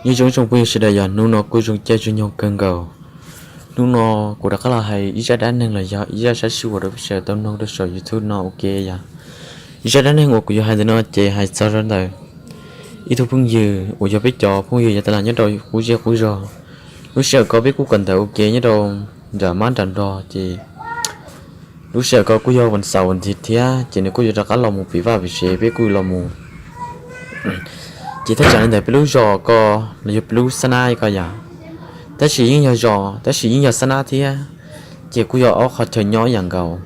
Nyob zoo tsoom phooj ywg sawv daws, yog hnub no kuj zoo caij zoo nyoog kawg nkaus. Hnub no kuv rov qab los hais ib zaj dab neeg los yog ib zaj sab sij huam rau peb sawv daws tau mloog rau saum YouTube no ua ke yom. Ib zaj dab neeg uas kuv yuav hais ntawm no ces hais txog rau ntawm ib tug phooj ywg uas yog peb cov phooj ywg yav tas los nyob rau qub zej qub zog. Lub sij hawm ko peb kuj kawm ntawv ua ke nyob rau nram mab nram nrog ces lub sij hawm ko kuj yog vas xaum vas thiv thiab ces nws kuj yuav rov qab los mus pem vaj pem tsev, peb kuj los mus. Ces thaj tsam li ntawd peb lub zos ko los yog peb lub xab nab ko yom, tab sis yeej yog zos tab sis yeej yog xab nab thiab, ces kuj yog ob qhov chaw nyob ib yam nkaus.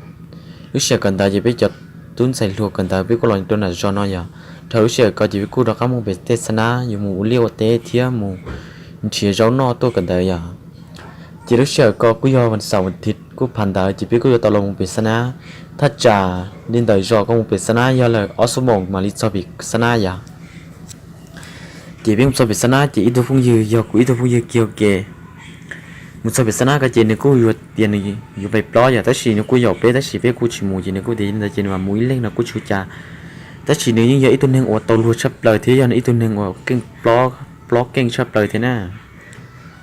Lub sij hawm kawm ntawv ces peb cov tub ntxhais hluas kawm ntawv peb kuj los rau nram zos no yom. Dhau lub sij hawm ko ces peb kuj rov qab mus pem tej xab nab yuav mus ua liaj ua teb thiab mus nrhiav zaub noj tuaj kawm ntawv yom. Ces lub sij hawm ko kuj yog vas xaum vas thiv kuj phav ntawd ces peb kuj yuav tau los mus pem xab nab. Thaj tsam li ntawm zos ko mus pem xab nab yog lawm ob xuab moos mam li txog pem xab nab yom. Ces peb mus txog pem xab nab ces ib tug phooj ywg, yog kuv ib tug phooj ywg kiag ua ke mus txog pem xab nab ko ces nws kuj yuav tias nws yuav pem plob yom, tab sis nws kuj yaum peb tab sis peb kuj tsis mus ces nws kuj tias li ntawd ces nws mam mus ib leeg no kuj tsis ua cas. Tab sis nws yeej yog ib tug neeg uas tau luag tshaj plaws thiab yog ib tug neeg uas keej plob, plob keej tshaj plaws thiab na.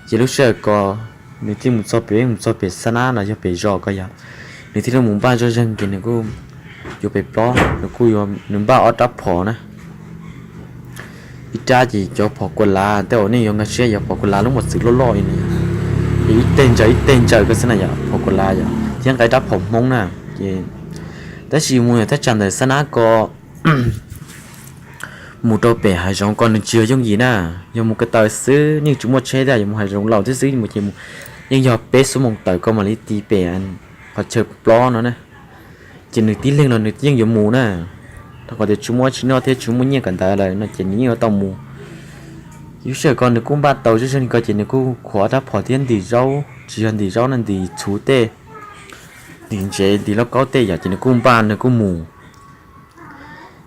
Ces lub sij hawm ko nws thiaj mus txog pem, mus txog pem xab nab los yog pem zos ko yom, nws thiaj li mus npaj zoj zeeg ces nws kuj yuav pem plob, nws kuj yuav, nws npaj ob rab phom na. Ib rab ces cov phom kua lav, tej uas nej yuav nkag siab yog phom kua lav lub mos txwv loj loj li no, ces ib teg ntsaws ib teg ntsaws ko xwb na yom, phom kua lav yom, thiab nqa ib rab phom Hmoob na. Ces tab sis mus yog thaj tsam ntawm xab nab ko mus rau pem hav zoov ko nws tsis yog yooj yim na, yog mus ko taw xwb, yeej tsis muaj tsheb thiab, yog mus hav zoov laus thiab xwb, mus ces mus yeej yog peb xuab moos tawm ko mam li ti pem qhov chaw plob no na. Ces nws tib leeg los nws yeej yuav mus na, rau qhov tias tsis muaj tsis noj thiab tsis muaj nyiaj kawm ntawv lawm no ces nws yeej yuav tau mus. Lub sij hawm ko nws kuj npaj tau zoj zeeg li ko ces nws kuj khuav rab phom thiab ntim zaub, tsis yog ntim zaub no, ntim txhuv tej, ntim ntsev ntim lauj kaub tej yom, ces nws kuj npaj nws kuj mus.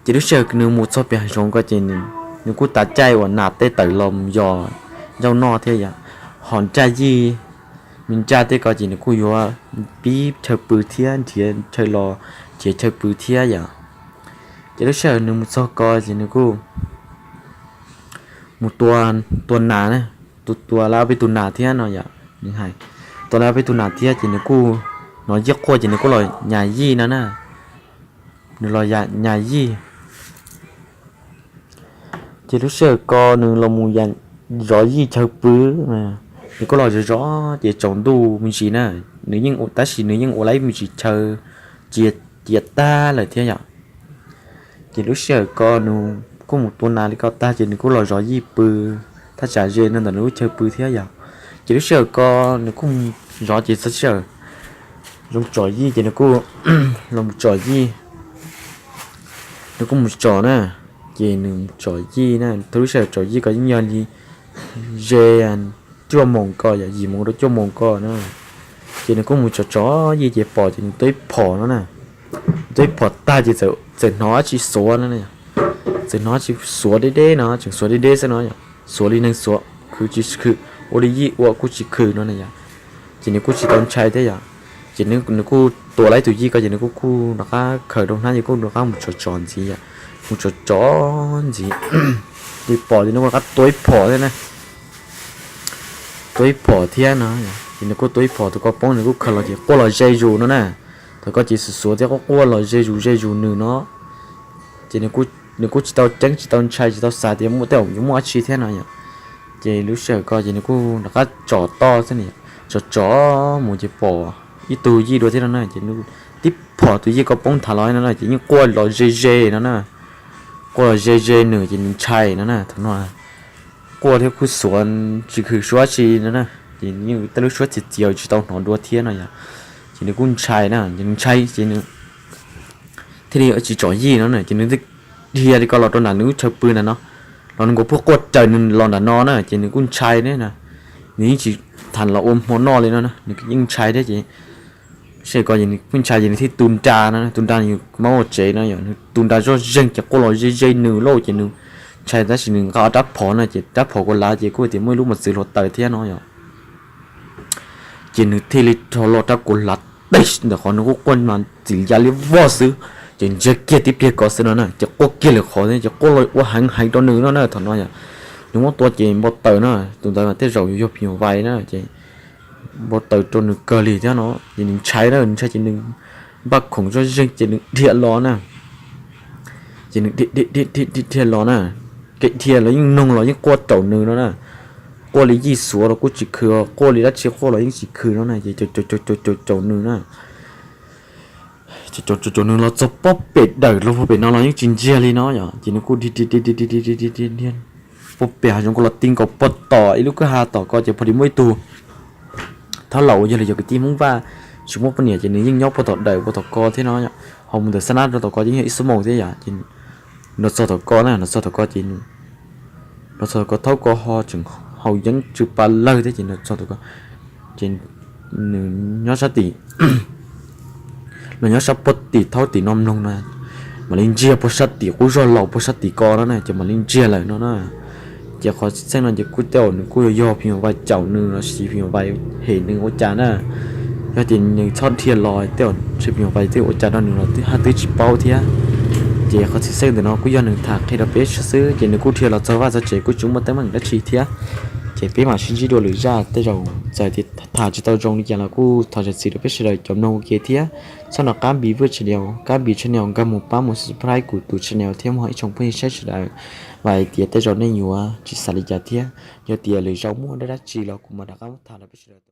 Ces lub sij hawm nws mus txog pem hav zoov ko ces nws kuj tav caij uas nas tej tawm los mus yos zaub noj thiab yom, ho nraj yij, me nraj tej ko ces nws kuj yuav pib chaw pw thiab, nrhiav chaw los nrhiav chaw pw thiab yom. Ces lub sij hawm nws mus txog ko ces nws kuj mus tua, tua nas na, tua, tua lawv ob peb tug nas thiab no yom, nws hais, tua lawv ob peb tug nas thiab ces nws kuj hnov yij quaj ces nws kuj los nyas yij no na, nws los nyas yij. Ces lub sij hawm ko nws los mus zov yij chaw pw, nws kuj los zov zov ces tsaus ntuj me ntsis na, nws yeej, tab sis nws yeej ua lawm me ntsis chaw cia, cia tag lawm thiab yom. Ces lub sij hawm ko nws kuj mus tua nas li ko tag ces nws kuj los zov yij pw thaj tsam ze no ntawm nws lub chaw pw thiab yom. Ces lub sij hawm ko nws kuj zov ces txog sij hawm zoo tsom yij ces nws kuj los mus tsom yij, nws kuj mus tsom na. Ces nws mus tsom yij na, thaum lub sij hawm tsom yij ko yeej yog li ze cuaj moos ko yom, yim moos rau cuaj moos ko na. Ces nws kuj mus tsom tsom yij ces pom ces nws tua ib phom no na, tua ib phom tag ces txawm hnov dab tsi xuav no, txawm hnov dab tsi xuav deb deb no, tseem xuav deb deb xwb no, xuav li neeg xuav khwv tsis khwv, ua li yij ua kuj tsis khwv no na yom. Ces nws kuj tsis tau ntshai thiab yom. Ces nws kuj tua lawm ib tug yij ko ces nws kuj, kuj rov qab khaws rau hnab ces kuj rov qab mus tsom tsom ntxiv yom, mus tsom tsom ntxiv. Ces pom ces nws kuj rov qab tua ib phom thiab na, tua ib phom thiab no. Ces nws kuj tua ib phom tus ko poob nws kuj khaws los ces quaj los ze zus no na. Thaum ko ces xuav xuav thiab quaj quaj los ze zus ze zus nws no. Ces nws kuj tsis tau ceeb tsis tau ntshai tsis tau xav tias muaj tej zaum yuav muaj dab tsi thiab no yom. Ces lub sij hawm ko ces nws kuj rov qab tsom toj xwb, tsom tsom mus ces pom ib tug yij dua thiab no na. Ces nws tib phom tus yij ko poob nthav los no na ces yeej quaj los ze ze no na, quaj los ze ze nws ces nws ntshai no na. Thaum no quaj thiab kuj xuav tsis khwv suab dab tsi no na, ces yeej tej lub suab txiav txiav tsis tau hnov dua thiab no yom. Ces nws kuj ntshai na, ces nws ntshai ces nws thiaj li tsis tsom yij no na, ces nws dhia li ko los rau nram nws lub chaw pw ntawm no, los nws nkaus pheej quaj raws nws los nram no na, ces nws kuj ntshai thiab na. Nws yeej tsis tham los ua hmo noj li no na, nws yeej ntshai thiab ces sij hawm ko ces nws kuj ntshai ces nws thiaj tu nra no, tu nra nws mam ua tsev no yom, nws tu nra zoj zeeg ces quaj los ze ze nws lauj ces nws ntshai tab sis nws nqa rab phom no ces rab phom kua lav ces kuj tias muaj ib lub mos txwv hluav taws thiab no yom. Ces nws thiaj li rho los rab kua lav teg ntawm qhov nws quaj quaj mas txim ya li voj xwb, ces ntsiag kiag tib pliag ko xwb no na ces quaj kiag lwm qhov thiab ces quaj los ua heev heev rau nws no na thaum no yom. Nws muab tua ces npau taws na, tus ntawd mas tej zaum yuav yog phim nyuj vais na ces npau taws rau nws kawg li thiab no ces nws ntshai na, nws ntshai ces nws npaj khoom zoj zeeg ces nws dhia los na. Ces nws dhia los na, kev dhia los yeej noog los yeej quaj raum nws no na, quaj li yij xuav los kuj tsis khw, quaj li dab tsi quaj los yeej tsis khw no na ces caum caum caum caum nws na. Ces caum caum nws los txog pob pem dawm los pem no los yeej tsis ntsiag li no yom, ces nws kuj dhia dhia dhia dhia dhia dhia dhia puag pem hav zoov ko los ti nkaus puag tom ib lub kwj ha tom ko ces pom tias muaj ib tug thab laus uas yog li cov kwv tij Hmoob Vaj tsis muaj poj niam ces nws yeej nyob puag tom dawm puag tom ko thiab no, ho mus ntawm xab nab rau tom ko ces yeej yog ib xuab moos thiab yom. Ces nws los txog tom ko na, los txog tom ko ces nws los txog tom ko thaub ko ho tseem haus yeeb tsw pa lawg thiab ces nws los txog tom ko ces nws nyob sab tim, los nyob sab puag tim thaub tim no mloog no, mam li ntsiag puag sab tim qub zog laus puag sab tim ko no na ces mam li ntsiag lawm no na. Ces qhov txheej no ces kuj tej zaum nws kuj yuav yog phim nyuj vais caum nws los sis phim nyuj vais hem nws ua cas na. Yog tias nws txhob dhia los tej zaum phim nyuj vais twb ua cas rau nws los twb haj twb tsis paub thiab. Ces qhov txhia xeej ntawm no kuj yog nws tham qhia rau peb xwb ces nws kuj dhia los txog vaj txog tsev kuj tsis muaj teeb meem dab tsi thiab. Ces peb mam sib ntsib dua lwm zaj, tej zaum txawm tias tham tsis tau zoo li cas los kuj thov zam txim rau peb sawv daws cov mloog ua ke thiab. Txhob nco qab npis Vwj channel, kab npis channel nkag mus pab mus subscribe kuv tus channel thiab mus ib tsoom phooj ywg saib sawv daws, vam hais tias tej zaum nej yuav tsis xav li cas thiab. Yog tias lwm zaus muaj dab dab tsi los kuv mam rov qab muab tham rau peb sawv daws